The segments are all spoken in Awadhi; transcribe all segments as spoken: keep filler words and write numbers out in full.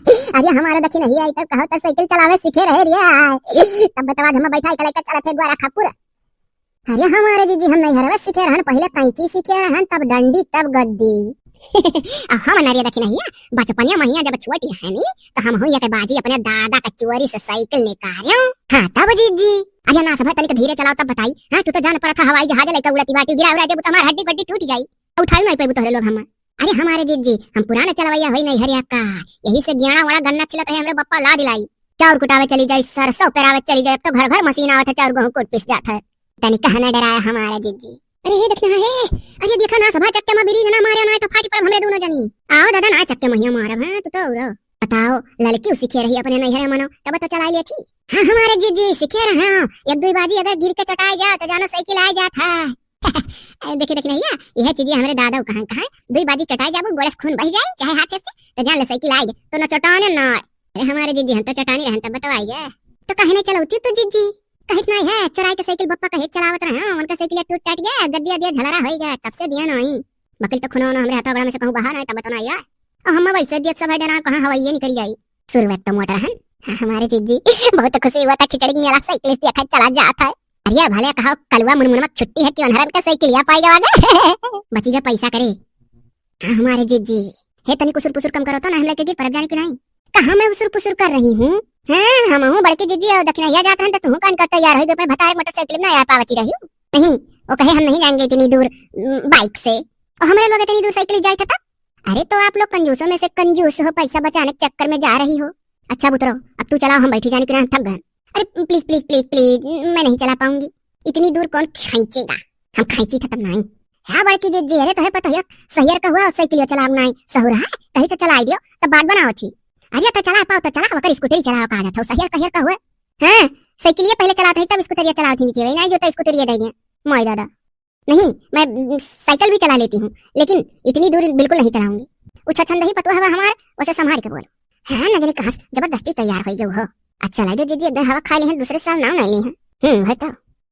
अरे हमारे दखिनहिया, ई तब कहो तो साइकिल चलावे सीखे रहे रे। तब बतावा, हम बैठा के लेके चलत है गोरखपुर। अरे हमारे जीजी, हम नैहरवा सीखे रहन, पहिले कैंची सीखे रहन, तब डंडी, तब गद्दी। आ हम ना रे दखिनहिया, बचपनिया महिया जब छोटी है नी, तो हम हुई के बाजी अपने दादा का चोरी से साइकिल निकालियो। हाँ तब जीजी। अरे ना सब तनिक धीरे चलाओ तब बताई। हाँ तू तो जान पड़ा था हवाई जहाज लेके उड़ती बाटी, गिरा उड़ा देबू तो हमार हड्डी गड्डी टूट जाई, उठाई नहीं पेबू तोहरे लोग हम। अरे हमारे जीजी, हम पुराना चलवैया होई नैहरिया का, यही से गेड़ा वड़ा गन्ना छिलत है हमरे बप्पा ला दिलाई। चाउर कुटावे चली जाई, सरसों पेरावे चली जाई, अब तो घर घर मशीन आवत है, चाउर गेहूं कूट पीस जात है। तनी कहना डराया हमारा जीजी। अरे हे देखना हे, अरे देखा ना सभा चक्के में बिरी ना मारे ना तो फाटी पड़ब हमरे दोनों जनी। आओ दादा ना चक्के महिया मारब, हाँ तू तो उरो। बताओ, लड़की सीखे रही अपने नैहरे मनो, तब तो चलाई लेती। हाँ हमारे जीजी सीखे रहे हो, एक दुई बाजी अगर गिर के चटाई जाओ तो जानो साइकिल आ जात है। अरे देखे दखिनहिया, यह चीजें हमरे दादा कहाँ कहाँ, दुई बाजी चटाई जाबू, गोड़े से खून बह जाए चाहे हाथे से, तो जान ले साइकिल आई, तो न चटाने ना। अरे हमारे जीजी हम तो चटानी रहन तब बतवाई गए। तो कहे नहीं चलौती तू जीजी? कहित नहीं है, चुराई के साइकिल बप्पा कहे चलावत रहे, हाँ, उनका साइकिल टूट टाट गया, गद्दिया दिया झलरा होई गया, तब से दिया नहीं। बकिल तो खुनो ना हमरे हाथा गोड़ा में से कहूँ बाहर नहीं तब तो ना आया। और हम वैसे दियत सब है डरा कहाँ हवाई ये निकल जाई। शुरुआत तो मोटर हन। हाँ, हमारे जीजी बहुत खुशी हुआ था, खिचड़ी मेला साइकिल से दिया चला जाता है। अरे भले कहा कलवा मुनमुनमा छुट्टी है कि अनहरन का साइकिल या पाई गवा गए। बची गए पैसा करे। हाँ, हमारे जीजी। हे तनी कुसुर पुसुर कम करो तो ना, हम लेके गिर पड़ब जाने की नहीं। कहाँ मैं उसुर पुसुर कर रही हूँ? हाँ, हम हूँ बड़की जीजी और दखिनहिया जात रहन तो तू कान कर तैयार होई गई, अपने भतारे मोटरसाइकिल में ना आ पावती रही। नहीं, वो कहे हम नहीं जाएंगे इतनी दूर, उम, बाइक से। और हमारे लोग इतनी दूर साइकिल जाए था तब? अरे तो आप लोग कंजूसों में से कंजूस हो, पैसा बचाने के चक्कर में जा रही हो। अच्छा बुतरो, अब तू चलाओ, हम बैठी जाने की ना, हम थक गए। अरे प्लीज प्लीज प्लीज प्लीज, मैं नहीं चला पाऊंगी। इतनी दूर कौन खींचेगा? हम खींची था तब नहीं। हाँ बड़की जीजी, अरे तोहे पता है सहियर का हुआ साइकिल चलाऊ नहीं सहूर है, कहीं तो चलाई दियो तब बात बनाओ थी। अरे तो चला पाओ तो चला, वकर स्कूटर ही चलाओ कहा जाता हो, सहियर कहियर का हुआ। हाँ, साइकिल ये पहले चलाते हैं तब स्कूटर ये चलाओ थी, नहीं जो तो स्कूटर ये देंगे। मोई दादा। नहीं, मैं, उम, साइकिल भी चला लेती हूँ, लेकिन इतनी दूर बिल्कुल नहीं चलाऊंगी। उछा छंद ही पतुआ हवा हमार, उसे संभाल के बोलो। हाँ, न जाने कहाँ से जबरदस्ती तैयार होई गई हो। अच्छा लगे जीजी, एक दिन हवा खा ली है, दूसरे साल नाम नहीं ली है। हम्म, है तो।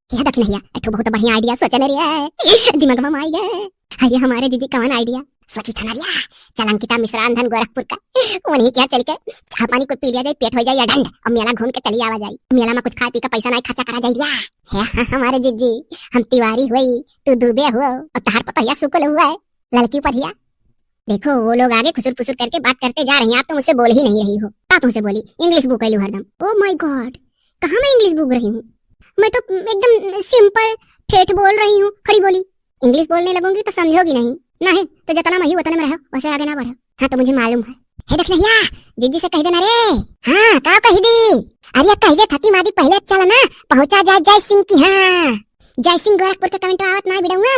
यह दखिनहिया, एक ठो बहुत बढ़िया idea सोचे मेरे है। दिमाग में आई गए। अरे हमारे जीजी कौन idea? सोची था ना रिया, चल अंकिता मिश्रा अंधन गोरखपुर का, उन्हीं क्या चल के चाह पानी कुछ पी लिया जाए, पेट हो जाए या डंड, और मेला घूम के चली आवा जाए। मेला में कुछ खाए पी के पैसा नहीं खर्चा करा जाए रिया। हे हाँ, हमारे जीजी, हम तिवारी हुई, तू दुबे हो, और तहार पतोहिया सुकुल हुआ है, लड़की पढ़िया। देखो, वो लोग आगे खुसुर फुसुर करके बात करते जा रही हैं, आप तो मुझसे बोल ही नहीं रही हो। का तुमसे बोली? English बूक कैलू हरदम। Oh my God, कहाँ मैं English बूक रही हूँ? मैं तो एकदम simple ठेठ बोल रही हूँ, खड़ी बोली। English बोलने लगूंगी तो समझोगी नहीं, नहीं तो जितना मैं ही उतने में रहो, वैसे आगे ना बढ़ो। हाँ, तो मुझे मालूम है। हे दखिनहिया, जीजी से कह देना रे। हाँ, का कह दी? अरे कह दे थकी मादी, पहले चल ना, पहुँचा जाए जय सिंह की। हाँ, जय सिंह गोरखपुर के comment आवत ना बिडौआ।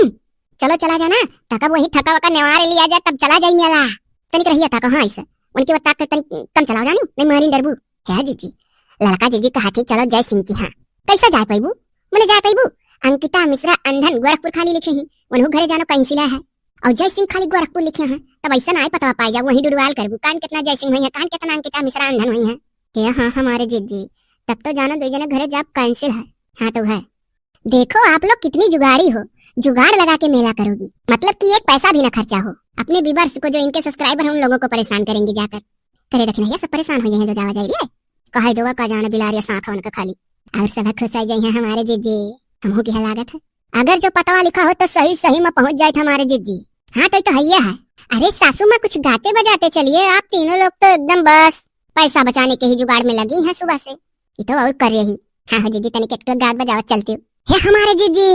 चलो चला जाना, तकब वही थका वका नेवार लिया जाए, तब चला जाई मेला। तनिक रहिया थका, हाँ, ऐसे उनके वो ताक तनिक कम चलाओ जानी, नहीं मारी डरबू। हे जीजी, लड़का जीजी कहा थी चलो जय सिंह की। हाँ, कैसे जाए पैबू? मने जाए पैबू? अंकिता मिश्रा अंधन गोरखपुर खाली लिखे ही, उन्हों घरे जानो कैंसिल है। और जय सिंह खाली गोरखपुर लिखे हैं, तब ऐसा ना आए पतवा पाए जाओ, वहीं डुडवाल करबू। कान कितना जय सिंह हुई है, कान कितना अंकिता मिश्रा अंधन हुई है। हे हाँ, हमारे जीजी, तब तो जानो दो जने घरे जाब कैंसिल है। हाँ तो है। देखो आप लोग कितनी जुगाड़ी हो, जुगाड़ लगा के मेला करोगी। मतलब कि एक पैसा भी ना खर्चा हो। अपने viewers को, जो इनके subscriber हैं, उन लोगों को परेशान करेंगी जाकर। करे दखिनहिया, सब परेशान हो जाए हैं जो जावा जाए रे। कहे देवा का जाने बिलारिया सांख उनका खाली। और सब खुश हो जाए हैं हमारे जीजी। हमहू की लागत है, अगर जो पतवा लिखा हो तो सही सही में पहुंच जाए हमारे जीजी। हाँ तो, तो है ये है। अरे सासू माँ, कुछ गाते बजाते चलिए, आप तीनों लोग तो एकदम बस पैसा बचाने के ही जुगाड़ में लगी हैं सुबह से। ये तो और कर रही। हाँ, हाँ, जीजी, तनिक एक ठो गात बजावत चलती हूँ। हे हमारे जीजी,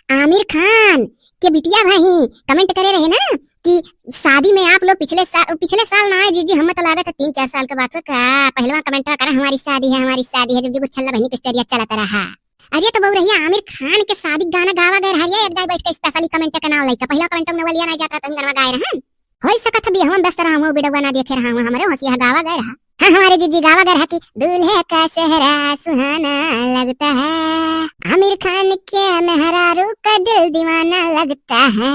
आमिर खान के बिटिया भाई comment करे रहे ना कि शादी में आप लोग पिछले साल, पिछले साल ना आए जीजी, हम तो लागत है तीन चार साल के बात हो का, पहलवा comment करा, "हमारी शादी है, हमारी शादी है", जब जी गुच्छल्ला बहनी के story चलत रहा। अरे तो बउरहिया, आमिर खान के शादी गाना गावा गए रहा रे, एक दाई बैठ के specially comment के नाम लइका, पहला comment में वलिया ना जाता तो हम गनवा गाए रहन। होई सकत है बियाहवा में व्यस्त रहा हूँ, बिडौआ ना देखे रहा हूँ, हमरे हंसिया गावा गए रहा। हाँ, हमारे जीजी गावा गए रहा कि "दूल्हे का सेहरा सुहाना लगता है, आमिर खान के मेहरारू का दिल दीवाना लगता है।"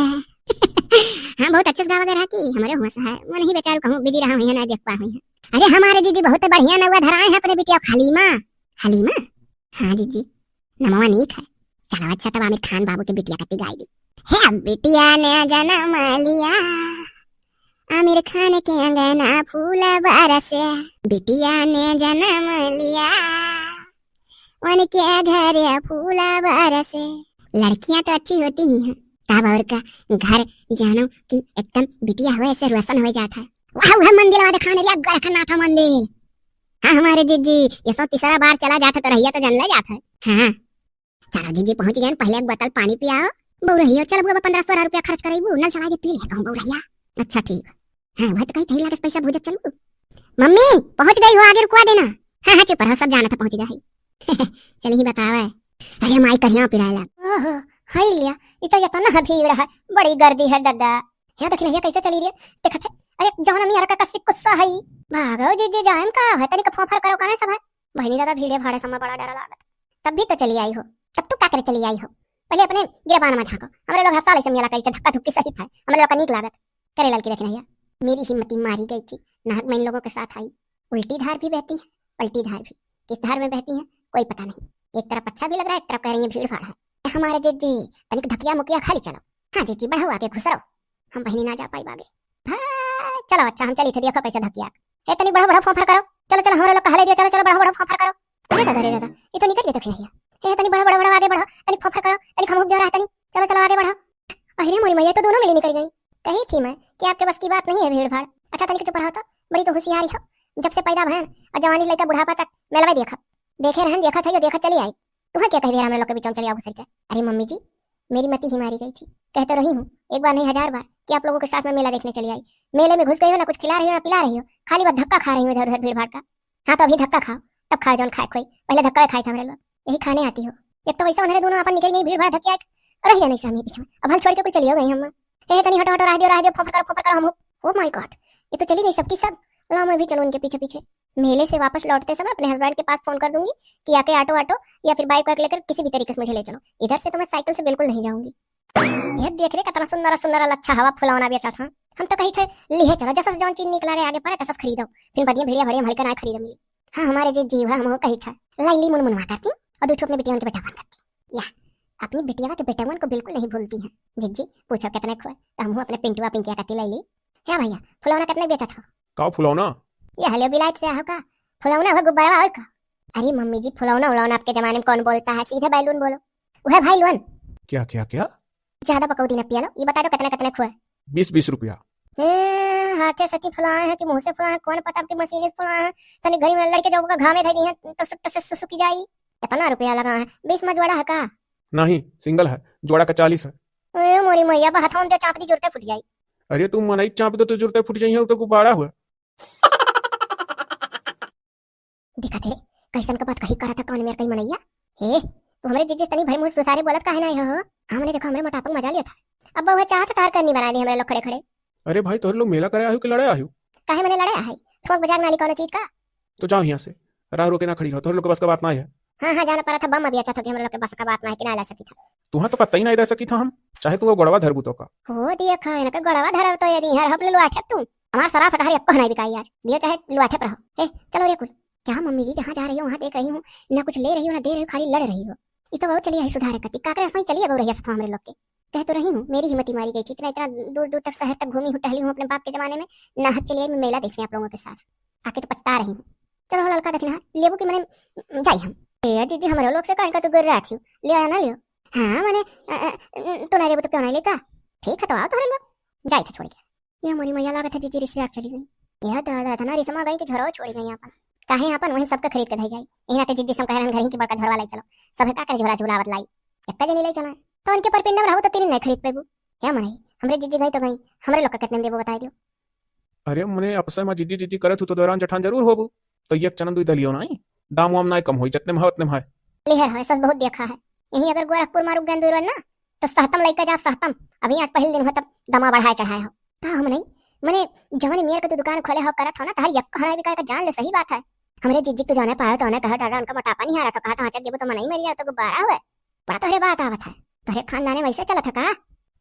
हाँ, बहुत अच्छे से गावा गए रहा कि हमरे हुआ सा है, वो नहीं बेचारू कहूँ busy रहा हुई है, ना देख पा हुई है। अरे हमारे जीजी बहुत बढ़िया नौवा धराए हैं अपने बिटिया हलीमा। हलीमा? हाँ जीजी, नमवा नीक है। चलो अच्छा, तब आमिर खान बाबू के बिटिया कत्ती गाई दी। हे बिटिया ने जन्म लिया, आमिर खान के अंगना फूल बरसे, बिटिया ने जन्म लिया, उनके घरे फूल बरसे। लड़कियां तो अच्छी होती ही हैं, तब और का, घर जानो कि एकदम बिटिया हुए से रोशन हो जाता है। वाह, वह मंदिर वाले खान लिया, गोरखनाथ मंदिर। हाँ, हमारे जीजी, ये सौ तीसरा बार चला जाता तो रहिया तो जन ले जाता है। हाँ, चलो जीजी, पहुँच गए, पहले एक बोतल पानी पियाओ। बउरहिया, चल बउआ, पन्द्रह सोलह रुपया खर्च करइबू, नल चला दे, पी ले कहूँ बउरहिया। अच्छा ठीक। हाँ, वह तो कही थई लागस पैसा भूजत चलबू। मम्मी, पहुँच गई हो, आगे रुकवा देना। हाँ, हाँ, चुप रहो, सब जानत है पहुँच गए है। चल ही बतावे। अरे माई, कहिया पिराए लाग। ओहो, हाय लिया, इ तो इतना भीड़ है, बड़ी गर्दी है दादा। यहाँ देखी नहीं कैसे चली रही है, देखत है। अरे जौन मियाँ का कस्सी कुस्सा है। भागो जीजी, जाएम का है, तनिक फोफर करो काने सब है। बहिनी दादा, भीड़े भाड़े सब में बड़ा डर लागत। तब भी तो चली आई हो, तब तू का करे चली आई हो? पहले अपने गिरबान में झांको। हमरे लोग हर साल ऐसे मेला करी थे, धक्का धुक्की सहित है, हमरे लोग का नीक लागत। करे ललकी देखी नहीं, मेरी हिम्मती मारी गई थी, नाहक मैं इन लोगों के साथ आई। उल्टी धार भी बहती है, पलटी धार भी। किस धार में बहती है, कोई पता नहीं। एक तरफ अच्छा भी लग रहा है, एक तरफ कह रही है भीड़ भाड़ है। हमारे जीजी, तनिक धकिया मुकिया खाली चलो। हाँ जीजी, बढ़ो आगे, घुसरो। हम बहिनी ना जा पाई आगे। भा, चलो अच्छा, हम चली थे, देखो कैसे धकिया। ए, तनी बढ़ो, बढ़ो, फोफर करो। चलो, चलो, हमरे लोग कहले दियो, चलो, चलो, बढ़ो, बढ़ो, फोफर करो। अरे दादा, रे दादा, ये तो निकल गया तो फिर है। ए, तनी बढ़ो, बढ़ो, बढ़ो, आगे बढ़ो, तनी फोफर करो, तनी खमोक दियो रहा, तनी। चलो, चलो, आगे बढ़ो। अरे मोरी मैया, ये तो दोनों मिली निकल गई। कही थी मैं कि आपके बस की बात नहीं है भीड़ भाड़। अच्छा, तनी चुप रहो तो, बड़ी तो होशियारी हो। जब से पैदा भयन और जवानी से लेकर बुढ़ापा तक मेलवा देखा, देखे रहन, देखा था, यो देखा चली आई। तुहे क्या कह दिया हमरे लोग के बीच में चली आओ घुसर के? अरे मम्मी जी, मेरी मती ही मारी गई थी। कह तो रही हूँ एक बार नहीं हजार बार कि आप लोगों के साथ में मेला देखने चली आई। मेले में घुस गई हो, ना कुछ खिला रही हो ना पिला रही हो, खाली बस धक्का खा रही हूँ इधर उधर भीड़ भाड़ का। हाँ तो अभी धक्का खाओ, तब खाओ जौन खाए खोई। पहले धक्का खाए थे हमरे लोग, यही खाने आती हो। एक तो वैसे उन्हें दोनों अपन निकल गई भीड़ भाड़ धक्के आए, रही नहीं सामने पीछे में। अब हल छोड़ के कुछ चलियो गई हम। ए तनी हटो हटो, रह दियो रह दियो, फोफर करो फोफर करो हम। Oh my God, ये तो चली गई सबकी सब। लाओ मैं भी चलूँ इनके पीछे पीछे। मेले से वापस लौटते समय अपने हस्बैंड के पास फोन कर दूंगी कि आके ऑटो ऑटो या फिर बाइक वाइक लेकर किसी भी तरीके से मुझे ले चलो। इधर से तो मैं साइकिल से बिल्कुल नहीं जाऊंगी। ये देख रे, कितना सुंदर सुंदर लच्छा हवा फुलौना बेचत हन। हम तो कही थे, लिहे चलो, जसस जौन चीज निक लागे आगे पड़े तसस खरीदो, फिर बढ़िया भिड़िया बढ़िया हल्का ना खरीदो मिली। हाँ, हमारे जीजी हुआ, हम कही था, लाई ली मुनमुनवा करती और दो ठो अपने बिटिया के बेटा बन करती। या, अपनी बिटिया के बेटा मन को बिल्कुल नहीं भूलती है। जीजी, पूछो कितने खुए, तो हम अपने पिंटुआ पिंकिया करती लाई ली। क्या भैया, फुलौना कितने बेचत हो? का फुलौना? ये हलियो बिलायत से हो का? फुलौना हुआ गुब्बारा और का? अरे मम्मी जी, फुलौना उलौना आपके जमाने में कौन बोलता है, सीधे बैलून बोलो। वह भाई लोन। क्या, क्या, क्या? ज्यादा बकौती न पिया लो, ये बता दो कितने कितने खुए? बीस बीस रुपया। ए, हाथे सती फुलाए हैं कि मुंह से फुलाए हैं, कौन पता आपकी मशीन से फुलाए हैं। तनी घड़ी में लड़के जो का घामे धई दी हैं, तो सुट्ट से सुसुकी जाई। कितना रुपया लगा है? बीस में जोड़ा है का? नहीं, सिंगल है, जोड़ा का चालीस है। ए, मोरी मैया, बा हथौन दे चाप दी, जुरते फूट जाई। अरे तू मनई चाप दे तो जुरते फूट जाई है, वो तो गुब्बारा हुआ। देखा थे, कैसन का बात कही करत है, कौन मेर कई मनैया। हे, तू हमरे जीजी से तनी भर मुंह सुसारे बोलत काहे ना हो? हमने देखो, हमरे मोटापा के मजा लिया था। अब वह चाहत तार करनी बना दी हमरे लोग खड़े खड़े। अरे भाई, तोहरे लोग मेला करे आयो कि लड़े आयो? काहे मने लड़े आहे? ठोक बजाक नाली कौनो चीज का? तो जाओ यहाँ से, राह रोके ना खड़ी रहो, तोहरे लोग के बस का बात ना है। हाँ, हाँ, जाना पड़ा था, बम अभी अच्छा था कि हमरे लोग के बस का बात ना है कि ना ला सकी था। तुहाँ तो कतई नहीं दे सकी था हम, चाहे तू वो गोड़वा धरबू तो का। हो दिया खा, इनका गोड़वा धरब तो यदि हर हप ले लो आठे तू। हमार सराफ अटहर एको नहीं बिकाई आज। दियो चाहे लुआठे पर हो। ए, चलो रे कुल। क्या मम्मी जी, जहाँ जा रही हो वहाँ देख रही हूँ, ना कुछ ले रही हो ना दे रही हो, खाली लड़ रही हो। ई तो बहुत चली आई सुधारे कती। काकरे असोई चली अब रही है सफा हमरे लोग के। कह तो रही हूँ, मेरी हिम्मत ही मारी गई थी। इतना, इतना दूर दूर तक शहर तक घूमी हूँ, टहली हूँ अपने बाप के जमाने में, ना हक चली आई मैं मेला देखने आप लोगों के साथ। आके तो पछता रही हूँ। चलो हो ललका दखिनहा, लेबू की मने जाई हम। ए जीजी, हमरे लोग से काहे का तू गुर्रात हो? ले आया ना लियो। हाँ मने, अ, अ, तू ना लेबू तो क्यों ना लेका? ठीक है तो आओ तोहरे लोग। जाई था छोड़ के। ये मोरी मैया लागत है जीजी रिसिया चली गई। यह दादा इतना रिसमा गई कि झोराओ छोड़ी गई अपन। काहे अपन वहीं सबके खरीद के धई जाई। यही नाते जीजी से हम कह रहन घर ही की बड़का झोरवा लाई चलो। सब का कर झोरा झुलावत लाई। एक्का जनी लाई चला। तो उनके परपिंडम रहो तो तीन नहीं खरीद पेबू। हे मनई, हमरे जीजी गई तो गई, हमरे लोग का कितने में देबो बताई दियो। अरे मने अपसे मा जीजी जीजी करत हूँ तो दौरान जठान जरूर होबू। तो एक चनन दुई दलियो नाई, दाम वाम नाई कम होई, जतने में है उतने में है। लेहर है, सस बहुत देखा है। यही अगर गोरखपुर मा रुक गए दूर ना, तो सहतम लइका जा सहतम। अभी आज पहिल दिन हो तब दमा बढ़ाए चढ़ाए हो। का हम नहीं, मने जवने मेर के तू दुकान खोले हो करत हो ना, तहर यक्को हराई बिकाए का जान ले, सही बात है। हमरे जीजी तू जाने पायो तो उन्हें कहा दादा उनका मोटापा नहीं आ रहा, तो कहा था आंचक देबो तो मनई मरी जाओ तो गुब्बारा हुए। बड़ा तोहरे बात आवत है, तोहरे खानदाने वैसे चलत है का?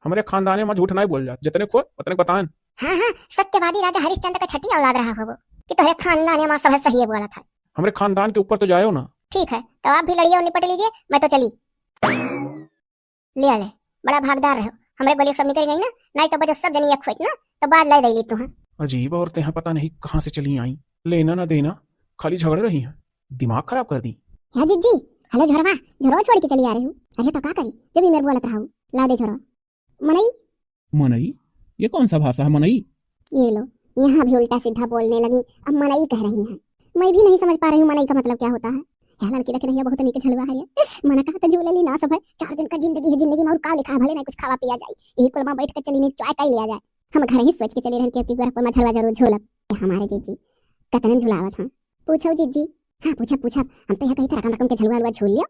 हमरे खानदाने मा झूठ नहीं बोल जात, जितने खोए उतने बताएन। हाँ, हाँ, सत्यवादी राजा हरिश्चंद्र का छठी औलाद रहा होबो कि तोहरे खानदाने मा सब सही बोलत है। हमरे खानदान के ऊपर तो जायो ना। ठीक है, तो आप भी लड़िए और निपट लीजिए, मैं तो चली। ले आ ले, बड़ा भागदार रहो, हमरे गोली सब निकल गई ना, नहीं तो बजो सब जनी एक खोइत ना, तो बाद लै दै ली तू, हाँ। अजीब औरतें हैं, पता नहीं कहाँ से चली आईं। लेना ना देना, खाली झगड़ रही हैं, दिमाग खराब कर दी। हाँ जिज्जी, हेलो झोरवा, झोरवा छोड़ के चली आ रही हूँ। अरे तो का करी, जब ही मेरे बोलत रहा हूँ, ला दे झोरवा। मनई? मनई? ये कौन सा भाषा है, मनई? ये लो, यहाँ भी उल्टा सीधा बोलने लगी, अब मनई कह रही हैं। मैं भी नहीं समझ पा रही हूँ मनई का मतलब क्या होता है। या ललकी देख रही है, बहुत नीक झलुआ है ये। मन कहा तो झूले ली ना सब है, चार दिन का जिंदगी है, जिंदगी में और का लिखा है, भले नहीं कुछ खावा पिया जाए, यही कुल में बैठ के चली नहीं चाय का लिया जाए। हम घर ही सोच के चली रहन कि अब की गोरखपुर में झलुआ जरूर झूलब। ये हमारे जिज्जी कतने झुलावत हैं। पूछो जिज्जी। हाँ, पूछब, पूछब। हम तो यह कही थे रकम रकम के झलुआ अलुआ झूल लियो।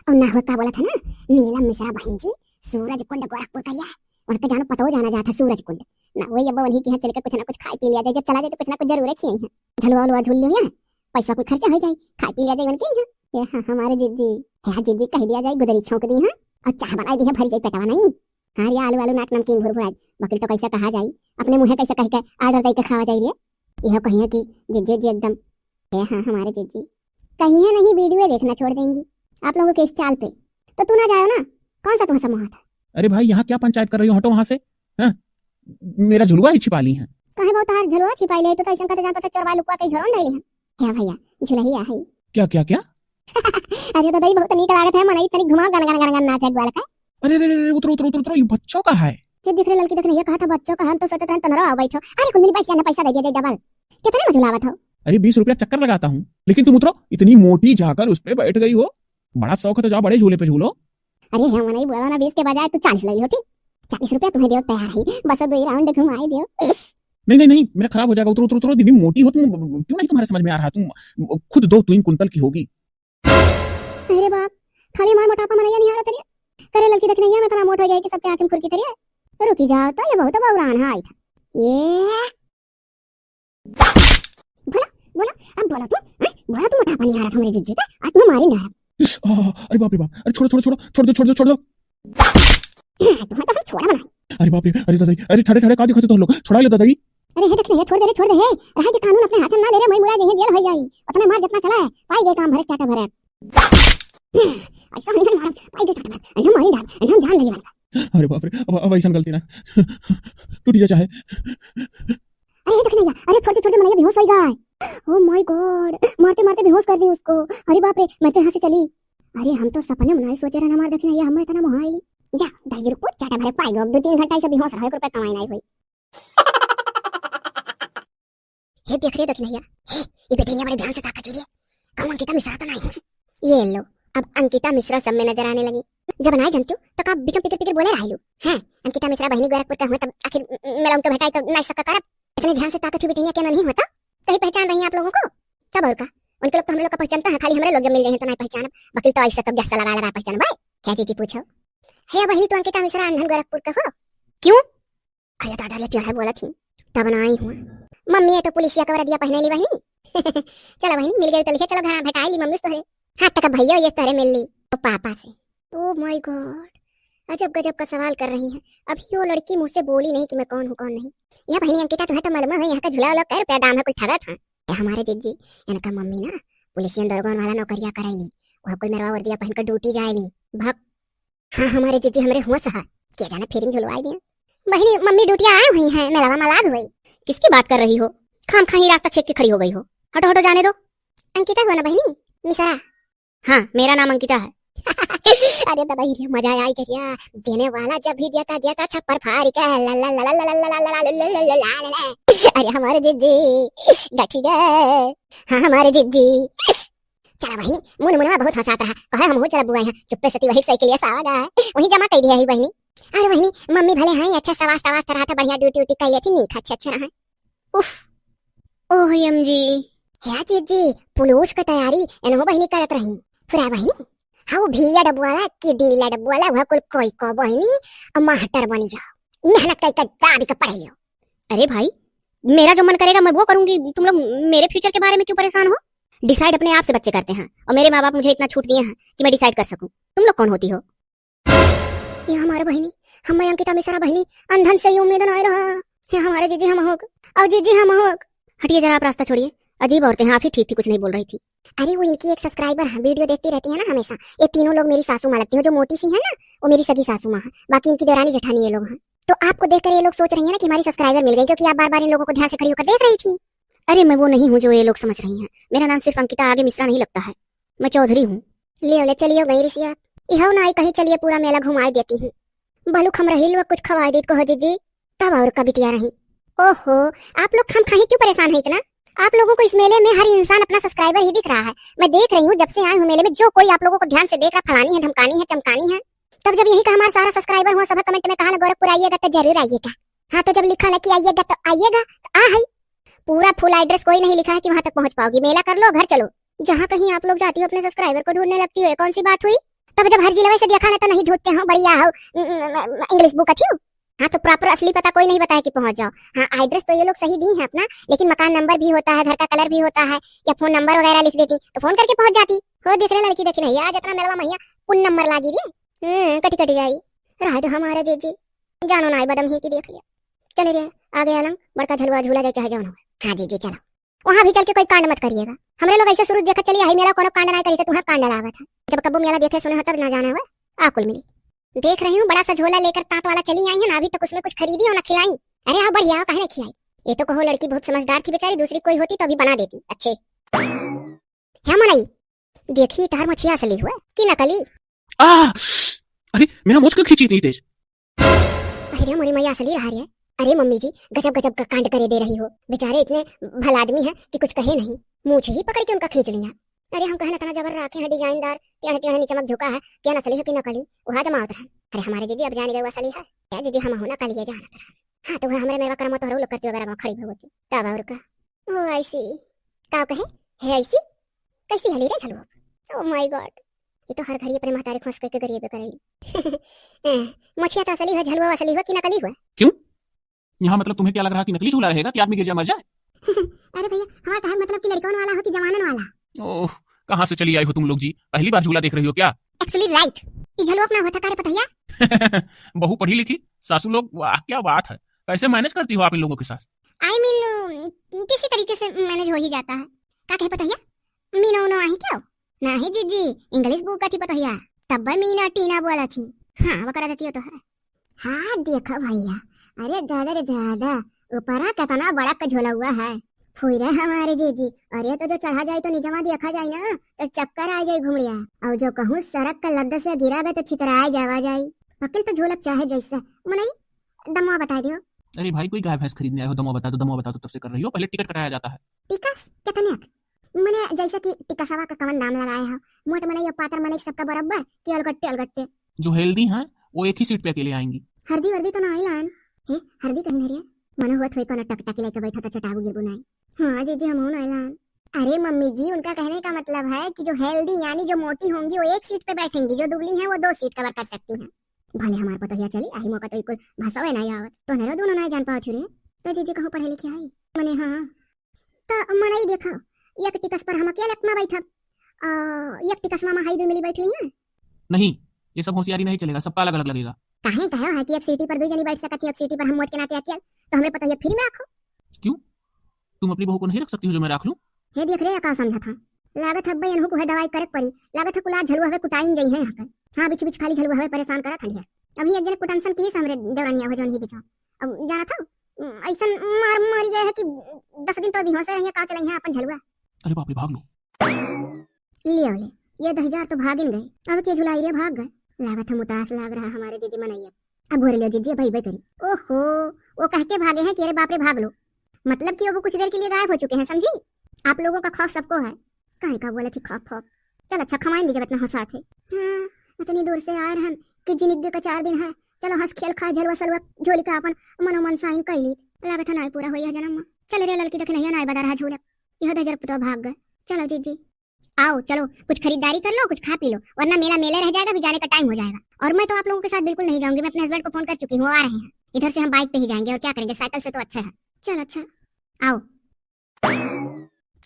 और ना हो का बोलत है ना, नीलम मिश्रा बहन जी, सूरज कुंड गोरखपुर का यह। उनके जानो पतो जाना जाता सूरज कुंड। ना वही अब वही की यहाँ चल के कुछ ना कुछ खाए पी लिया जाए, जब चला जाए तो कुछ ना कुछ जरूर खियाई है। झलुआ अलुआ झूल लियो यहाँ, पैसा कुल खर्चा हो जाए, खाए पी लिया जाए उनके यहाँ। ये हाँ, हमारे जिज्जी। हाँ जिज्जी, कह दिया जाए गुदरी छौंक दी है, और चाह बनाई दी है, भरी जाए पेटवा नहीं। हाँ, ये आलू आलू नाक नमकीन भुर भुराई, वकील तो कैसे कहा जाई, अपने मुँहे कैसे कह के ऑर्डर दे के खावा जाई रे। यह कहिए कि जिज्जी जी एकदम, हे हाँ हमारे जिज्जी, कहिए नहीं वीडियो देखना छोड़ देंगी आप लोगों के इस चाल पे। तो तू ना जाओ ना, कौन सा तुम्हें समूह था? अरे भाई, यहाँ क्या पंचायत कर रही हो, हटो वहाँ से। हाँ? मेरा झुलुआ ही छिपा ली हैं। कहे बहुत तार झुलुआ छिपाई ले, तो, तो ऐसा कहते जान पता चोरवा लुकवा के झोरन दे ली हैं। हे भैया, झुलहिया है। क्या, क्या, क्या? अरे दादा, ये बहुत नीक लागत है, मनई तनी घुमाओ, गन, गन, गन, गन नाचे ग्वाल का। अरे, अरे, अरे, उतरो, उतरो, उतरो, उतरो, ये बच्चों का है। ये देख रे ललकी, देख रे, ये कहा था बच्चों का, हम तो सोचत रहन तनरो आओ बैठो। अरे कुल मिली बैठ जाना, पैसा दे दिया जाए डबल। कितने में झुलावत हो? अरे बीस रुपया चक्कर लगाता हूँ, लेकिन तुम उतरो, इतनी मोटी जाकर उस पे बैठ गई हो। बड़ा शौक है तो जाओ बड़े झूले पे झूलो। अरे हे मनई, बोला ना बीस के बजाय तू चालीस ले लियो, ठीक? चालीस रुपया तुम्हें दियो तैयार है, बस दो ही राउंड घुमाई दियो। नहीं, नहीं, नहीं, मेरा खराब हो जाएगा। उतरो, उतरो, उतरो, दीदी मोटी हो तुम, क्यों नहीं तुम्हारे समझ में आ रहा, तुम खुद दो तीन कुंतल की होगी। अरे बाप, खाली हमार मोटापा मनैया नहीं आ रहा तेरे। करे ललकी देखने, ये मैं इतना मोट हो गया कि सबके आँखें में खुरकी तेरे। रुकी जाओ तो, ये बहुत बौरान है आई था। ये बोलो, बोलो, अब बोलो तू, हैं? बोलो तू मोटापा नहीं आ रहा था मेरे जिज्जी का, आज तुम्हें मारी ना। आ, अरे बाप रे बाप, अरे छोड़ो, छोड़ो, छोड़ो, छोड़ दो, छोड़ दो, छोड़ दो। हाँ, तुम्हें तो हम छोड़ा बनाई। अरे बाप रे, अरे दादाई, अरे ठड़े ठड़े का दिखाते तो लोग, छोड़ा ले दादाई। अरे हे देख नहीं, छोड़ दे रे, छोड़ दे हे। रहा के कानून अपने हाथ में ना ले रे, मैं मुड़ा जइहे, जेल हो जाई। उतना मार जितना चला है, पाई गए काम भरे चाटा भरे। ऐसा नहीं मारा, पाई गए चाटा भरे, अन्ना मारी डाल, अन्ना जान लगे वाला। अरे बाप रे, अब, अब ऐसा गलती ना टूट जा चाहे। अरे हे देख नहीं, अरे छोड़ दे, छोड़ दे, मनैया बेहोश होई गए। Oh my God, मारते मारते बेहोश कर दी उसको। अरे बाप रे, मैं तो यहाँ से चली। अरे हम तो सपने में नहीं सोचे रहना, हमारे देखी नहीं, हम इतना मोहाई। जा, दस रुपये चाटा भरे पाई गो, अब दो तीन घंटा ऐसे बेहोश रहो, एक रुपया कमाई नहीं हुई। हे देख रे दखिनैया, हे, ई बेटिनिया बड़े ध्यान से ताकत रे, कहूँ अंकिता मिश्रा तो नहीं हुई। ये लो, अब अंकिता मिश्रा सब में नजर आने लगी। जब नहीं जानती हूँ, तो का बिचम पितिर पितिर बोले रहलू? हैं, अंकिता मिश्रा बहिनी गोरखपुर का हुआ, तब आखिर म-, मेला उनके भेटाई तो नहीं सका करब। इतने ध्यान से ताकत हुई बेटिनिया क्या नहीं होता? कहीं पहचान रही हैं आप लोगों को? तब और का? उनके लोग तो हम लोग का पहचानता है, खाली हमरे लोग जब मिल जाए हैं तो नहीं पहचानब। वकील तो ऐसा तब जस्सा लगा लगा पहचानब। क्या जीजी पूछो? हे बहिनी, तू अंकिता मिश्रा अंधन गोरखपुर का हो? क्यों? अरे दादा, ले टेढ़ा बोलत ही, तब ना आई हुआ। मम्मी, ये तो पुलिसिया का वर्दिया पहने ली बहिनी। चलो बहिनी, मिल गई तो लिखे, चलो घर भेटाई ली मम्मी से तोहरे। हाँ, तक भैया ये तोहरे मिल ली तो पापा से। Oh my God, अजब गजब का सवाल कर रही है। अभी वो लड़की मुँह से बोली नहीं कि मैं कौन हूँ कौन नहीं। यह बहिनी अंकिता, तुम्हें तो मालूम है यहाँ का झूला उला कै रुपया दाम है, कुल ठगत है। ए, हमारे जिज्जी, इनका मम्मी ना पुलिसियन दरोगन वाला नौकरिया करैली, वह कुल मेरवा वर्दिया पहन कर ड्यूटी जाएली। भक। हाँ, हमारे जिज्जी हमरे हुआ सहा, क्या जाने फिर झुलवाई दिया। बहिनी, मम्मी ड्यूटिया आए हुई हैं, मेलावा मलाद हुई। किसकी बात कर रही हो? खाम खा ही रास्ता छेक के खड़ी हो गई हो। हटो, हटो, जाने दो। अंकिता हुआ ना बहिनी, मिसरा। हाँ, मेरा नाम अंकिता है। अरे दादा, ये मजा आई करिया। देने वाला जब भी देता, देता छप्पर फाड़ के। ला, ला, ला, ला। अरे हमारे जिज्जी, गठी गए। हाँ, हमारे जिज्जी। चला बहिनी, मुन मुनवा बहुत हंसात रहा। कहे हम हो चला बुआ यहाँ। चुप्पे से ती वही साइकिल ये सावा गा है। वहीं जमा कर दिया है बहिनी। अरे बहिनी, मम्मी भले हैं, अच्छा सवास तवास रहा था, बढ़िया ड्यूटी उटी कर लेती, नीक अच्छे अच्छे रहा। उफ। ओह एम जी। हे जिज्जी, पुलिस का तैयारी एनहो बहिनी करत रही। फिर बहिनी, हाँ, वो भैया डबवाला, किडीला डबवाला, वह कुल कोई को बहिनी, और मास्टर बनी जाओ। मेहनत कर, कर दाबी के पढ़ लियो। अरे भाई, मेरा जो मन करेगा मैं वो करूंगी, तुम लोग मेरे फ्यूचर के बारे में क्यों परेशान हो? डिसाइड अपने आप से बच्चे करते हैं, और मेरे माँ बाप मुझे इतना छूट दिए हैं कि मैं डिसाइड कर सकूं। तुम लोग कौन होती हो? ये हमारे बहिनी, हम अंकिता मिश्रा बहिनी, अंधन से ये उम्मीद ना रहा। ये हमारे जीजी हम होक, और जीजी हम होक। हटिए जरा, आप रास्ता छोड़िए। अजीब औरतें हैं, आप ही ठीक थी, कुछ नहीं बोल रही थी। अरे वो इनकी एक सब्सक्राइबर है, वीडियो देखती रहती है ना हमेशा। ये तीनों लोग मेरी सासू माँ लगती हो, जो मोटी सी है ना, वो मेरी सगी सासू माँ है, बाकी इनकी देरानी जेठानी ये लोग हैं। तो आपको देखकर ये लोग सोच रही हैं ना कि हमारी subscriber मिल गई, क्योंकि आप बार-बार इन लोगों को ध्यान से खड़ी होकर देख रही थी। अरे, मैं वो नहीं हूँ जो ये लोग समझ रही हैं। मेरा नाम सिर्फ अंकिता, आगे मिश्रा नहीं लगता है। मैं चौधरी हूँ। ले, ले, चलियो गई रिसिया। इहो ना आई कहीं, चलिए पूरा मेला घुमाए देती हूँ। भलुक हम रही लोग कुछ खवाए देत कहो जीजी, तब और का बिटिया रही। ओहो, आप लोग खामखाही क्यों परेशान है इतना? आप लोगों को इस मेले में हर इंसान अपना subscriber ही दिख रहा है। मैं देख रही हूँ, जब से आई हूँ मेले में, जो कोई आप लोगों को ध्यान से देख रहा, फलानी है, धमकानी है, चमकानी है। तब जब यही का हमारा सारा subscriber हुआ, सब comment में कहा, "गोरखपुर आइएगा तो जरूर आइएगा।" हाँ, तो जब लिखा ना कि आइएगा तो आइएगा, तो आ है। पूरा full address कोई नहीं लिखा है कि वहां तक पहुंच पाओगी। मेला कर लो, घर चलो। जहाँ कहीं आप लोग जाती हो, अपने subscriber को ढूंढने लगती हो, ये कौन सी बात हुई? तब जब हर जिले से देखा ना तो नहीं ढूंढते हो, बढ़िया हो, म-, म-, म-, English book अच्छी हो। हाँ, तो proper असली पता कोई नहीं बताया कि पहुंच जाओ। हाँ, address तो ये लोग सही दी हैं अपना, लेकिन मकान number भी होता है, घर का colour भी होता है, या phone number वगैरह लिख देती तो phone करके पहुंच जाती। हो देख रहे लड़की, देखी नहीं, आज इतना मेलवा महिया पुन number लागी रे। हम्म, कटी कटी जाई। रहा तो हमारा जीजी, जानो ना आई बदम ही की देख लिया। चले रे, आगे अलंग बड़का झलुआ झूला जाए चाहे जौन हो। हाँ जीजी, चलो। वहाँ भी चल के कोई कांड मत करिएगा। हमरे लोग ऐसे शुरू देखत चली आई मेला, कोनो कांड ना करी से तुहें कांड लागत है। जब कब्बो मेला देखे सुने हो तब ना जाने हो, आकुल मिली। देख रही हूँ बड़ा सा झोला लेकर तांत वाला चली आई है ना, अभी तक उसमें कुछ खरीदी हो ना खिलाई। अरे हाँ बढ़िया हो, काहे ना खिलाई। ये तो कहो लड़की बहुत समझदार थी बेचारी, दूसरी कोई होती तो अभी बना देती। अच्छे। हाँ मनई, देखी तहर मछिया असली हुआ कि नकली? आ! अरे, मेरा मोच क्यों खींची इतनी तेज? अरे रे मोरी मैया, असली रहा रे। अरे मम्मी जी, गजब गजब का कांड करे दे रही हो। बेचारे इतने भला आदमी हैं कि कुछ कहे नहीं, मूछ ही पकड़ के उनका खींच लिया। अरे हम कहन इतना जबर राखे हैं, डिजाइनदार, टेढ़ टेढ़ नीचे मत झुका है, क्या असली है कि नकली, वहाँ जमावत रहे। अरे हमारे जीजी अब जान गए वो असली है। क्या जीजी, हम हो नकली है जानत रहे। हाँ तो वह हमारे मेरवा करम तो लोग करती वगैरह खड़ी भी होती। तब और का। ओ, I see। का कहे? है ऐसी? कैसी हली रे झलुआ? Oh my God, ये तो हर घड़ी अपने महतारी खोस के गरीबे करेली। ए, मोछिया तो असली हो, झलुआ असली हो कि नकली हो? क्यों? यहाँ मतलब तुम्हें क्या लग रहा कि नकली झूला रहेगा कि आदमी गिर जाए मर जाए? अरे भैया, हमारा कहे मतलब कि लड़कन वाला हो कि जवानन वाला? ओह, कहाँ से चली आई हो तुम लोग जी? पहली बार झूला देख रही हो क्या? Actually right, ई झलुआ अपना होता का रे पतोहिया? बहू पढ़ी लिखी, सासू लोग, वाह क्या बात है। कैसे manage करती हो आप इन लोगों के साथ? I mean, अम, किसी तरीके से manage हो ही जाता है। का कहे पतोहिया? मीनो उनो आही क्या? नाही जीजी, English book का थी पतोहिया। तब मीना टीना बोला थी। हाँ, वो करा देती हो तो है। हाँ, देखो भैया, अरे दादा रे दादा, ऊपरा कितना बड़ा का झोला हुआ है। फुई रे हमारे जीजी, अरे तो जो चढ़ा जाए तो निजमा देखा जाए ना, तो चक्कर आ जाए घुमड़िया। और जो कहूँ सड़क का लद्द से गिरा गए तो छितराए जावा जाए। वकील तो झोलक चाहे जैसे, मनई दमवा बता दियो। अरे भाई, कोई गाय भैंस खरीदने आए हो, दमवा बता दो, दमवा बता दो, तब से कर रही हो, पहले टिकट कटाया जाता है। टिकस? कितने? मने जैसे कि टिकसवा का कवन दाम लगाए हो, मोट मनई और पातर मनई सबका बराबर कि अलगट्टे अलगट्टे? जो healthy हैं, वो एक ही seat पे अकेले आएंगी। हरदी वर्दी तो ना आई लान? हे, हरदी कहीं नहीं रे, मनो हुआ थोड़ी कोनो टकटकी लेके बैठा तो चटाबू गिरबू नाई। हाँ जीजी, हम हो ना लान। अरे मम्मी जी, उनका कहने का मतलब है कि जो healthy यानी जो मोटी होंगी वो एक seat पे बैठेंगी, जो दुबली हैं वो दो seat cover कर सकती हैं। भले हमार पतोहिया चली आई, मौका तो इकुल भाषा है ना आवत, तो नरो दोनों ना जान पावत रे। तो जीजी कहूँ पढ़े लिखे आई? मने हाँ। तो मनई देखो, एक टिकस पर हम अकेले मा बैठब, आ, एक टिकस मा हई दो मिली बैठ ली हैं। नहीं, ये सब होशियारी नहीं चलेगा, सबका अलग अलग लगेगा। काहे कहो है कि एक सीटी पर दो जनी बैठ सकती, एक सीटी पर हम मोट के नाते अकेल, तो हमरे पतोहिया free में रखो। क्यों? तुम अपनी बहू को नहीं रख सकती हो जो मैं रख लूं? हे देख रे, का समझत हा? लागत है अब्बे एनहू को है दवाई करे के पड़ी। लागत है कुला झलुआ हवे कुटाइन जई है यहाँ पर। हाँ, बिछ बिछ खाली झलुआ हवे परेशान करत हन है। अभी एक जने कुटनसन की ही हमरे देवरानिया हो जौन ही बिचाओ। अब जाना था, ऐसन मार मारी गए है कि दस दिन तो अभी होश रही है, का चलाई है अपन झलुआ। अरे बाप रे, भाग लो। लियो ले, ये दस हजार तो भागिन गए। अब के झुलाई रे, भाग गए। लागत है मुतास लाग रहा हमारे जीजी मनैया। अब बोल लियो जीजी, भाई भाई करी। ओहो, वो कह के भागे हैं कि अरे बाप रे भाग लो। मतलब कि वो कुछ देर के लिए गायब हो चुके हैं, समझी? आप लोगों का खौफ सबको है। काहे का बोला थी खौफ खौफ? चल अच्छा, खमाइन दीजिए, इतना हंसा थे। हाँ, इतनी दूर से आए रहन कि जिनिग्गी का चार दिन है, चलो हंस खेल खाए, झलवा सलवा झोली का अपन मनोमन साइन कर ली। लागत है नाई पूरा होई है जन्म में। चल रे ललकी, देख नहीं नाई बदा रहा झूलक, यह दस हजार पुतवा भाग गए। चलो जीजी। आओ, चलो, कुछ खरीदारी कर लो, कुछ खा पी लो, वरना मेला मेले रह जाएगा, अभी जाने का time हो जाएगा। और मैं तो आप लोगों के साथ बिल्कुल नहीं जाऊंगी, मैं अपने husband को phone कर चुकी हूँ, वो आ रहे हैं। इधर से हम bike पे ही जाएंगे, और क्या करेंगे, साइकिल से तो अच्छा है। चल अच्छा, आओ।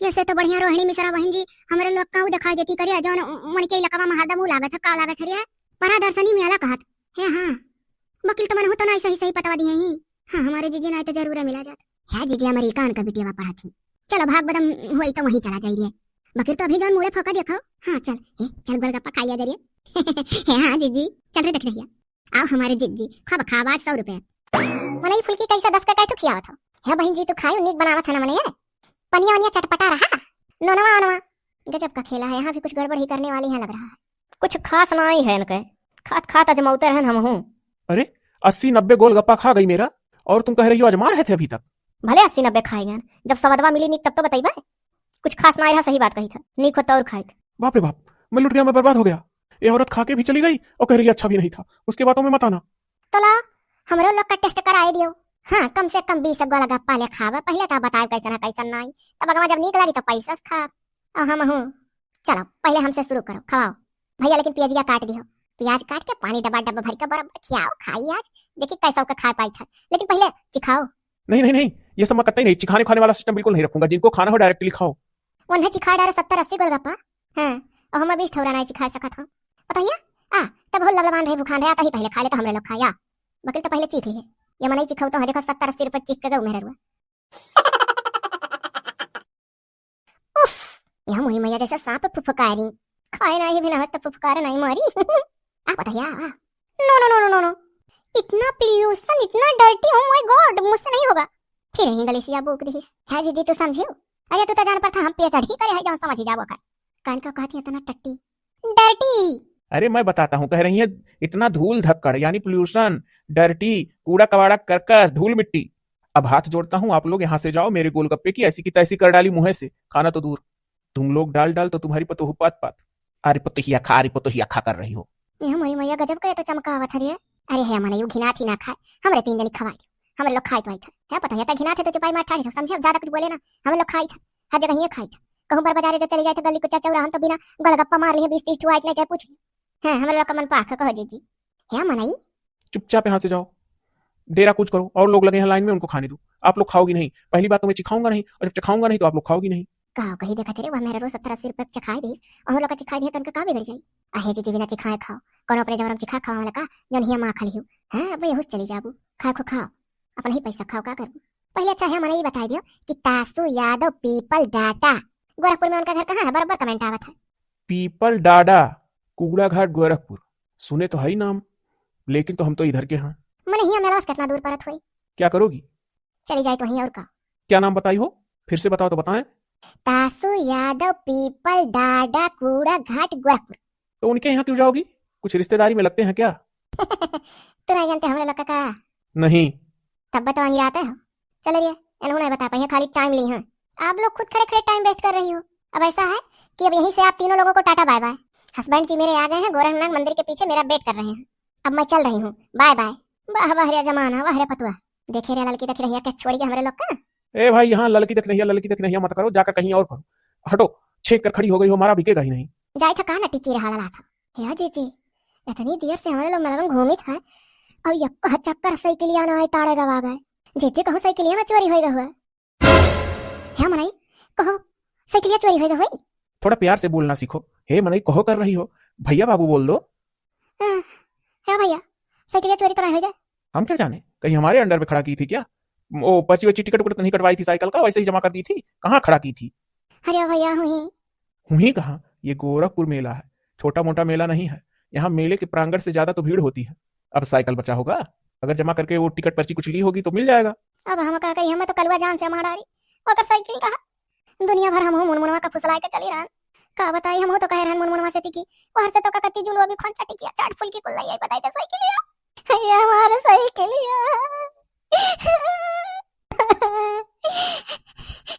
ऐसे तो बढ़िया रोहिणी मिश्रा बहन जी हमरे लोग का दिखाई देती करे, जौन मन के इलाका में हरदम ऊ लागत है, का लागत है रे? परा दर्शनी मेला कहत है। हाँ, वकील तो मन हो तो ना सही सही पतवा दिए ही। हाँ, हमारे जीजी ना तो जरूर मिला जात। है जीजी, अमेरिका उनका बिटिया पढ़ा थी। चलो भाग बदम हुई तो वहीं चला जाइए। बकिर तो अभी जौन मुड़े फोका देखो। हाँ चल, हे चल गोलगप्पा खा लिया जरिए। हे हाँ जीजी, चल रे देख रहिया। आओ हमारे जीजी, खब खाब आज सौ रुपया। मनई फुलकी कैसे दस का कैठो खियावत हो? हे बहिन जी, तू खायो, नीक बनावत है ना मने। पनिया वनिया चटपटा रहा, नोनवा ओनवा। गजब का खेला है, यहाँ भी कुछ गड़बड़ ही करने वाली है लग रहा है। कुछ खास नाई है इनके, खात खात अजमौते रहन हमहूँ। अरे, अस्सी नब्बे गोलगप्पा खा गई मेरा, और तुम कह रही हो अजमा रहे थे अभी तक। भले अस्सी नब्बे खाए गए, जब सवदवा मिली नीक तब तो बतइबे। कुछ खास नाई रहा, सही बात कही था, नीक होता और खाइत। बाप रे बाप, मैं लुट गया, मैं बर्बाद हो गया। ये औरत खा के भी चली गई और कह रही है अच्छा भी नहीं था, उसके बातों में मत आना। तो ला, हमरो लोग का टेस्ट कराए दियो। हाँ, कम से कम बीस गोलगप्पा ले खावे, पहले तो बताए कैसन है कैसन नाई, तब अगवा जब नीक लागी तो पैसा से खा। और हम हूँ, चलो पहले हमसे शुरू करो, खवाओ। भैया लेकिन प्याजिया काट दियो, प्याज काट के पानी डब्बा डब्बा भर के बराबर खियाओ, खाई आज, देखी कैसा ओके खा पाई था, लेकिन पहले चिखाओ। नहीं नहीं नहीं, ये सब मैं कतई नहीं, चिखाने खाने वाला सिस्टम बिल्कुल नहीं रखूंगा, जिनको खाना हो डायरेक्टली खाओ। उन्हें चिखा डारे सत्तर अस्सी गोलगप्पा। हाँ, और हम बीस ठौरा नहीं चिखा सकत हो। बताइए, आ, तब हो लबलबान रहे, भुखान रहे, आता ही पहले खा ले तो हमरे लोग खाया। बकिल तो पहले चीख लिए, ये मनई चिखाऊ तो है, देखो सत्तर अस्सी रुपये चीख के गऊ मेहररुआ। उफ, यह मोरी मैया जैसे सांप फुफकारी। खाए नाही भी ना हो तो फुफकार नाही मारी। आप बताइए, आ, आ। No, no, no, no, no, no। इतना पोल्यूशन, इतना डर्टी, oh my God, मुझसे नहीं होगा। फिर यहीं गलेसिया बोक दिहिस। है जीजी, तू समझियो? अरे तू तो जान पर था, हम पीएचडी करे है, जौन समझ ही जाबो कर। कान का कहती है इतना टट्टी, डर्टी। अरे मैं बताता हूँ, कह रही है इतना धूल धक्कड़ यानी पोल्यूशन, डर्टी, कूड़ा कबाड़ा, करकस, धूल मिट्टी। अब हाथ जोड़ता हूँ, आप लोग यहाँ से जाओ, मेरे गोलगप्पे की ऐसी की तैसी कर डाली मुँहे से, खाना तो दूर। तुम लोग डाल डाल तो तुम्हारी पतोह पात पात। अरे पतोहिया खा, अरे पतोहिया खा कर रही हो। ये हमारी मैया गजब का ये तो चमकावत हरी है। अरे है मनई, यू घिनात ही ना खाए, हमरे तीन जनी खवाई दे, हमरे लोग खाइत वाइत है। है पतोहिया तो घिनात है तो चुपाई मार ठाड़ी दो, समझे? अब ज्यादा कुछ बोले ना, हमरे लोग खाइत है, हर जगह ये खाइत है। कहूँ बर बाजारे जो चली जाए तो गली कुचा चौराहन तो बिना गोलगप्पा मार लिए बीस तीस ठुआ इतने चाहे पूछ ले। हाँ, हमरे लोग का मन पाख कहो जीजी। है मनई, चुपचाप यहाँ से जाओ, डेरा कूच करो, और लोग लगे हैं लाइन में, उनको खाने दो। आप लोग खाओगी नहीं, पहली बात तो मैं चिखाऊंगा नहीं, और जब चिखाऊंगा नहीं तो आप लोग खाओगी नहीं। का कही देखा तेरे, वह मेहररुआ सत्तर अस्सी रुपये चखाए दीस, और लोग का चिखाए दिए तो उनका का बिगड़ जाई? आहे जीजी बिना चिखाए खाओ, कौनो अपने जबरम चिखा खावा वाला का, जौन हिया माँ खाली हो। हाँ, अब यहूस चली जाबू, खाए खो खाओ, अपना ही पैसा खाओ, का करबू? पहले अच्छा है मनई बताई दियो कि तासु यादव पीपल डाटा, गोरखपुर में उनका घर कहाँ है? बराबर कमेंट आवत है। पीपल डाडा, कूड़ा घाट, गोरखपुर। सुने तो है ही नाम, लेकिन तो हम तो इधर के हैं। मने हिया मेलवा से कितना दूर परत होई? क्या करोगी? चली जाए तो वहीं और का। क्या नाम बताई हो? फिर से बताओ तो बताएं। तासु यादव पीपल डाडा कूड़ा घाट गोरखपुर। तो उनके यहाँ क्यों जाओगी? कुछ रिश्तेदारी में लगते हैं क्या? तू नहीं जानते हमरे लोग का का? नहीं। तब तो अंगिराते हो। चलो रे, एनहू नहीं बता पाई है, खाली टाइम ली हैं। आप लोग खुद खड़े खड़े टाइम वेस्ट कर रही हो। अब ऐसा है कि अब यहीं से आप तीनों लोगों को टाटा बाय बाय। हस्बैंड जी मेरे आ गए हैं, गोरखनाथ मंदिर के पीछे मेरा वेट कर रहे हैं। अब मैं चल रही हूँ, बाय बाय। वाह वाह रे जमाना, वाह रे पतुआ। देखे रे ललकी दखिनहिया के छोड़ी के हमरे लोग का। ए भाई, यहाँ ललकी दखिनहिया, ललकी दखिनहिया मत करो, जाकर कहीं और करो। हटो, छेक कर खड़ी हो गई हो, हमारा बिकेगा ही नहीं। जाए था का ना टिकी रहा वाला था। हे जीजी, इतनी देर से हमरे लोग मेलवन घूमित है, और यक्का चक्कर साइकिलिया ना आए ताड़े गवा गए। जीजी कहूँ साइकिलिया ना चोरी होई गए हुआ। हे मनई, कहो, साइकिलिया चोरी होई गए हुई? थोड़ा प्यार से बोलना सीखो। हे मनई, कहो कर रही हो, भैया बाबू बोल दो। हाँ, हे भैया, साइकिलिया चोरी तो नहीं होई गए? हम क्या जाने, कहीं हमारे अंडर में खड़ा की थी क्या? वो पर्ची वर्ची, टिकट उकट तो नहीं कटवाई थी साइकिल का, वैसे ही जमा कर दी थी। कहाँ खड़ा की थी? अरे भैया, हुई। हुई कहाँ? ये गोरखपुर मेला है, छोटा मोटा मेला नहीं है। यहाँ मेले के प्रांगण से ज्यादा तो भीड़ होती है। अब साइकिल बचा होगा, अगर जमा करके वो टिकट पर्ची कुछ ली होगी तो मिल जाएगा। अब हम का कही, हमें तो कलुआ जान से मारा रही। ओकर साइकिल कहा? दुनिया भर हम हो मुनमुनवा का फुसलाए के चली रहन। का बताई, हम हो तो कहे रहन मुनमुनवा से तिकी, बाहर से तो का कत्ती जुलवा भी खोन चटी किया, चाट फुल्की कुल लाई आई, बताई दे साइकिलिया। ये हमारे साइकिलिया।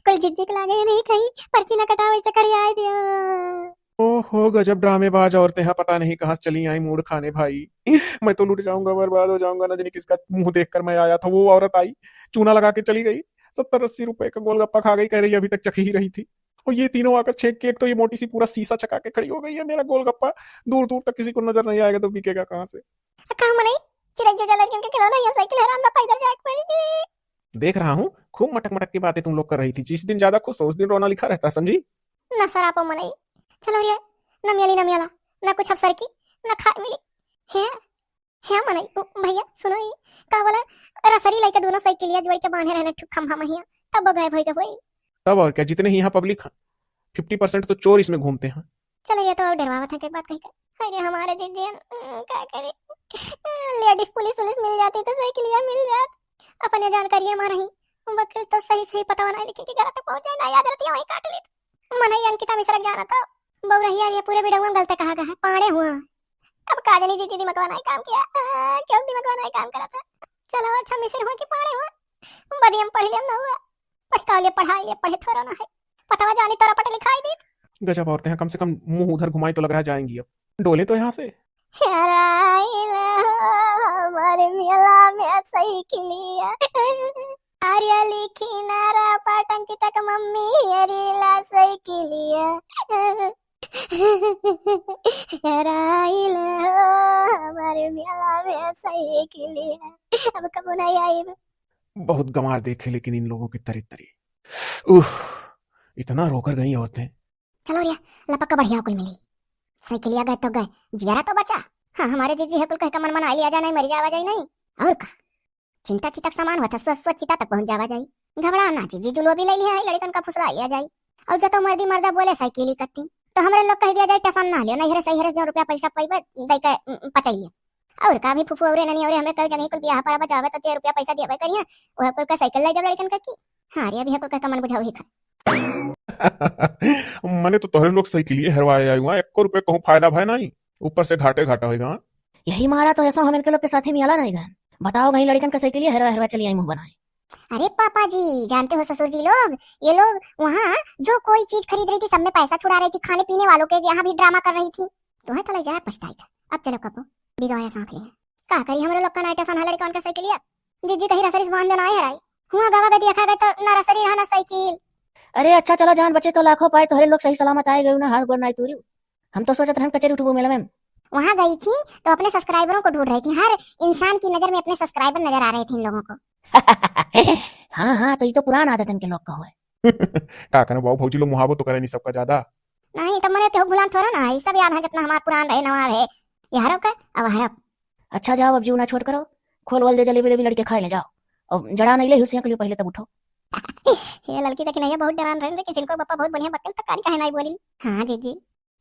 कुल झिझिक लागे नहीं कहीं, पर्ची न कटावे से खड़ी आए दिया। ओहो, गजब ड्रामेबाज औरतें हैं, पता नहीं कहाँ से चली आई मूड़ खाने भाई। मैं तो लुट जाऊंगा, बर्बाद हो जाऊंगा, न जाने किसका मुंह देखकर मैं आया था। वो औरत आई, चूना लगा के चली गई, सत्तर अस्सी रुपए का गोलगप्पा खा गई, कह रही अभी तक चख ही रही थी। और ये तीनों आकर छेक के, एक तो ये मोटी सी पूरा शीशा चखा के खड़ी हो गई है, मेरा गोलगप्पा दूर दूर तक किसी को नजर नहीं आएगा तो बिकेगा कहाँ से? का मनई, चिरक जो लड़कन के खिलौना या साइकिल हरान बा, पैदल जाए के पड़ी। देख रहा हूँ, खूब मटक मटक की बातें तुम लोग कर रही थी। जिस दिन ज्यादा खुश हो, उस दिन रोना लिखा रहता है, समझी? ना सरापो मनई। चलो रे, ना मिली ना मिला, ना कुछ अफसर की, ना खाए मिली। हे, हे मनई, उ, भैया, सुनो ई, का बोला, रसरी लइके दोनों साइकिलिया जोड़ के बांधे रहने ठुक खंभा महिया, तब वो गायब होई के होई। तब और क्या, जितने ही यहाँ पब्लिक है, फिफ्टी परसेंट तो चोर इसमें घूमते हैं। चलो, ये तो और डरवावत है, कई बात कही के। अरे हमारे जीजी, हम, हम, का करे? लेडीज पुलिस उलिस मिल जाती तो साइकिलिया मिल जात। अपने जानकारिया मा रही, वकील तो सही सही पतवा नाहीं लिखी कि घर तक पहुँच जाए, ना याद रहती, वहीं काट लेत। मनई अंकिता मिश्रा के जाना तो बउरहिया ये पूरे बिडौवन गलते कहा गए हैं, पाड़े हुआ। अब का जानी जीजी दिमगवा नाहीं काम किया, आ, क्यों दिमगवा नाहीं काम करत है। चलो अच्छा मिसिर हुआ कि पाड़े हुआ, बदियम पढ़ लियम ना हुआ। पढ़ का लिए पढ़ाई लिए पढ़े थोड़ा ना है, पतवा जानी तोरा पट लिखाई दी। गजब औरतें हैं, कम से कम मुंह उधर घुमाई तो लग रहा जाएंगी अब। डोले तो यहाँ से। हेराइल हो हमार मेला में साइकिलिया। अरे लिखी ना रा पाटंकी तक मम्मी, हेरीला साइकिलिया। हेराइल हो हमार मेला में साइकिलिया। अब कबो नहीं आइब। बहुत गंवार देखे लेकिन इन लोगों के तरे तरे। उह, इतना रोकर गई औरतें। चलो रिया, लपक के बढ़िया कुल मिली। साइकिलिया गए तो गए, जियारा तो बचा। हाँ, हमारे जीजी है कुल कह के मन मना लिया जाए, नहीं मरी जावा जाए नहीं। और का? चिंता चिता के समान हुआ था, स्व स्व चिता तक पहुँच जावा जाए। घबरा ना जीजी, जुलवा भी ले लिया है, लड़कन का फुसला लिया जाए। और जतो मर्दी मर्दा बोले साइकिल ही कत्ती, तो हमरे लोग कह दिया जाए टेंशन ना लियो, नहीं हरे सही हरे जो रुपया पैसा पाइबे दे के, उम, पचाइए। और का भी फूफू औरे ननी औरे हमरे कई जगह कुल बियाह पर बचावे तो जे रुपया पैसा दियावे करिए, वह कुल का साइकिल ले दे लड़कन का की। हाँ रे, अभी कुल का मन बुझाऊ ही खा। मने तो तोहरे लोग साइकिलिए हरवाए आए हुआ, एको रुपये कहूँ फायदा भय नहीं, ऊपर से घाटे घाटा होएगा। यही मारा तो ऐसा हम इनके लोग के साथ ही मियाला नहीं गए। बताओ, गई लड़कन का साइकिलिए हरवा हरवा चली आई मुंह बनाए। अरे पापा जी, जानते हो ससुर जी लोग, ये लोग वहाँ जो कोई चीज खरीद रही थी, सब में पैसा छुड़ा रही थी, खाने पीने वालों के यहाँ भी ड्रामा कर रही थी। तुम्हें तो ले जाए पछताई था। अब चलो कपो, बिगवाया सांप ले। का करी हमरे लोग का नाइटा सनहा लड़कन का साइकिलिया। जीजी कहीं रसरिस बांध देना है हराई। हुआ गवा गदी अखा गए तो ना रसरी रहा ना साइकिल। अरे अच्छा चला, जान बचे तो लाखों पाए, तोहरे लोग सही सलामत आए गए ना, हाथ गोड़ नाई तूरी। हम तो सोचत रहन कचेरी उठबो मेला में। वहाँ गई थी तो अपने सब्सक्राइबरों को ढूंढ रही थी, हर इंसान की नजर में अपने सब्सक्राइबर नजर आ रहे थे इन लोगों को। हाँ हाँ, तो ये तो पुरान आदतन के लोग का हुआ है। का करे बाबू, भौजी लोग मुहाबो तो करे नहीं सबका ज्यादा। नहीं तो मने केहू गुलाम थोड़ा ना है, सब याद है जितना हमार पुरान रहे नवा रहे। ये हरब का अब हरब। अच्छा जाओ, अब जीव ना छोट करो, खोल वोल दे जलेबी लेबी लड़के खाए ले जाओ। अब जड़ा नहीं ले हुसिया के लिए पहले तब उठो। ये लड़की देखी नहीं है, बहुत डरान रहे, लेकिन जिनको पापा बहुत बढ़िया बकल तो कारी काहे नहीं बोली। हाँ जीजी,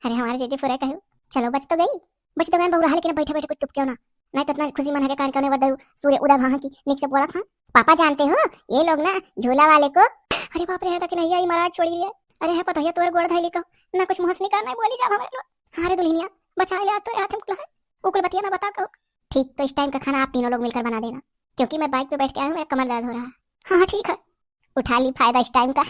अरे हमारे जीजी पूरा कहू, चलो बच तो गई, बच तो गई बहु रहा, लेकिन बैठे बैठे कुछ चुप क्यों ना, नहीं तो इतना खुशी मन है कि कान कने बदल सूर्य उदय भाग की निक से बोला था। पापा जानते हो, ये लोग ना झूला वाले को, अरे बाप रे, है कि नहीं आई महाराज छोड़ी रे। अरे है पता है तोर गोड़ धैली को, ना कुछ मुंह से निकाल नहीं बोली जा हमारे लोग। हाँ रे दुल्हनिया, बचा ले आज तो हाथ में कुल है, वो कुल बतिया ना बता कहो। ठीक तो इस टाइम का खाना आप तीनों लोग मिलकर बना देना, क्योंकि मैं बाइक पे बैठ के आया हूँ, मेरा कमर दर्द हो रहा है। हाँ हाँ ठीक है, उठा ली फायदा इस टाइम का।